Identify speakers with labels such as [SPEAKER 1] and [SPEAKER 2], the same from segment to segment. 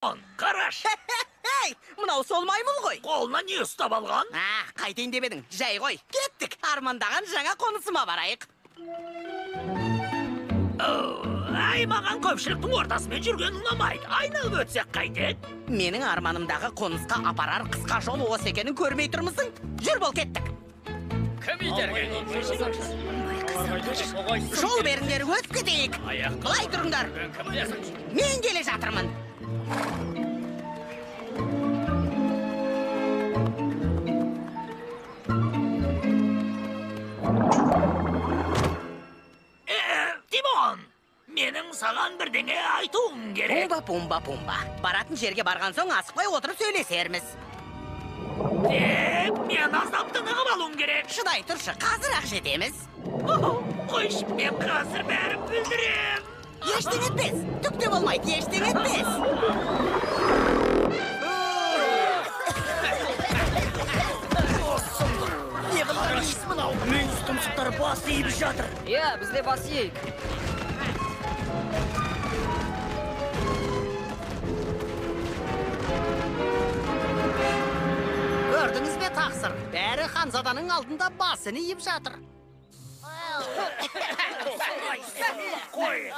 [SPEAKER 1] Қараш.
[SPEAKER 2] Ей, мынау сол маймыл ғой.
[SPEAKER 1] Қолына не ұстап алған?
[SPEAKER 2] А, қайтейін деп едің, жай ғой. Кеттік, армандаған жаңа қонысыма барайық.
[SPEAKER 1] Ай, маған көпшіліктің ортасымен жүрген ұнамайды. Айналып өтсек қайтеді?
[SPEAKER 2] Менің арманымдағы қонысқа апарар қысқа жол осы екенін көрмей тұрмысың? Жүр бол, кеттік.
[SPEAKER 1] Кім итерген?
[SPEAKER 2] Жол беріңдер, өтіп кетейік. Былай тұрыңдар. Мен келе жатырмын.
[SPEAKER 1] Тимон, менің саған бірдеңе айтуым керек.
[SPEAKER 2] Пумба, пумба, пумба. Баратын жерге барған соң асықпай отырып сөйлесерміз.
[SPEAKER 1] Тек мен аздап тынығып алуым керек.
[SPEAKER 2] Шыдай тұршы, қазір-ақ жетеміз.
[SPEAKER 1] Қойшы, мен қазір бәрін бүлдірем.
[SPEAKER 2] Ештеңе етпес, түк те болмайды, ештеңе етпес.
[SPEAKER 3] Не қылған иіс мынау? Мүйіз тұмсықтары бас иіп жатыр.
[SPEAKER 4] Иә, біз де бас иейік.
[SPEAKER 2] Көрдіңіз бе, тақсыр? Бәрі ханзаданың алдында басын иіп жатыр.
[SPEAKER 1] Қой.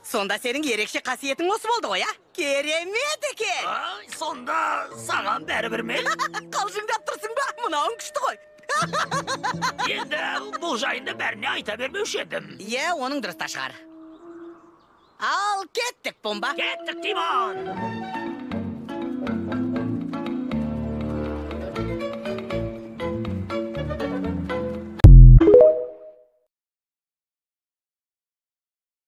[SPEAKER 2] Сонда сенің ерекше қасиетің осы болды ғой, а? Керемет екен!
[SPEAKER 1] Сонда саған бәрібір ме?
[SPEAKER 2] Қалжыңдап тұрсың ба? Мынауың күшті ғой.
[SPEAKER 1] Енді бұл жайында бәріне айта бермеуші едім.
[SPEAKER 2] Иә, оның дұрыс та шығар. Ал кеттік, Пумба.
[SPEAKER 1] Кеттік, Тимон!